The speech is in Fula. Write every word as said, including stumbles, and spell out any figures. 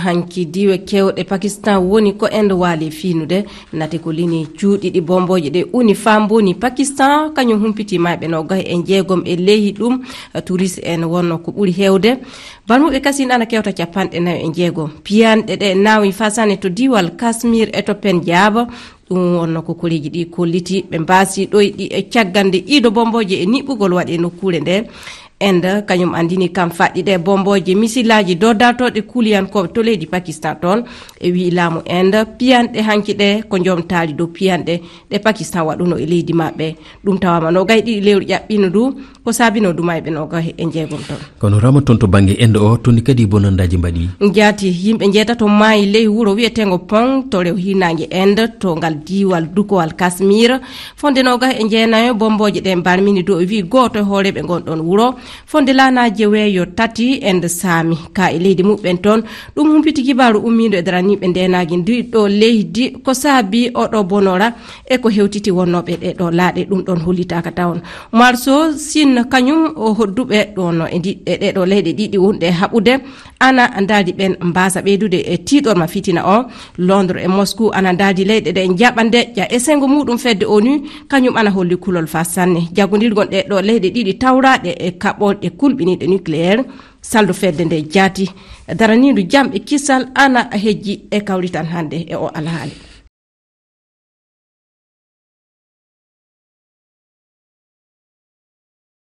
Hanki diiwe kewɗe Pakistan woni ko Inde waali fiinude. Nate ko lini cuuɗi ɗi bombooje ɗe uni faa mboni Pakistan, kañum humpiti maayɓe noogahi e njeegom e leydi ɗum. Turist en wonno ko ɓuri heewde. Balmuɓe kasin ana kewta capanɗe nayo e njeegom. Piyanɗe ɗe naawi faa sanne to diiwal Kashmir e to Punjab. Ɗum wonno ko koreeji ɗi kolliti ɓe mbaasi ɗoyɗi e caggal nde iido bombooje e niɓɓugol waɗi e nokkuure nde. Inde kañum anndini kam faɗɗi ɗe bombooje misilaaji doddatooɗe kuliyankooɓe to leydi Pakistan toon. E wii laamu Inde piyanɗe hanki ɗe ko njomtaali dow piyanɗe ɗe Pakistan waɗuno e leydi maɓɓe. Ɗum tawaama noogahi ɗiɗi lewru ƴaɓɓino ndu, ko saabino dumayɓe noogahi e njeegom toon. Kono rama toon to bannge Inde o, toon kadi bonandaaji mbaɗi. Njaati yimɓe njeetato maayi ley wuro wiyeteengo Pong to rewo hiirnaange Inde, to ngal diiwal dukowal Kashmir. Fonde noogahi e jeenayo bombooje ɗe mbarmini dow e wii gooto e hooreeɓe ngon ɗoon wuro. Fonde laanaaje weeyo tati Inde saami ka e leydi muɓɓen toon. Ɗum humpiti kibaaru ummiindo e daraniiɓe ndeenaange ndi ɗo leydi ko saabi oɗo bonora e ko hewtiti wonnooɓe ɗe ɗo laaɗe. Ɗum ɗoon hollitaaka tawon. Marso Sin kañum o hodduɓe ɗoon e ndi-, e ɗe ɗo leyɗe ɗiɗi wonɗe haɓude ana ndaadi ɓen mbaasa ɓeydude e tiiɗorma fitina o. Londres e Moscou ana ndaadi leyɗe ɗe njaɓa ndeƴƴa e sengo muɗum fedde onu, kañum ana holli kulol faa sanne. Jaggondirgol ɗe ɗo leyɗe ɗiɗi tawraaɗe e kaɓorɗe kulɓiniiɗe nucléaire, saldo fedde nde jaati daraniindu jam e kisal ana hejji e kawrital hannde e o alhaali.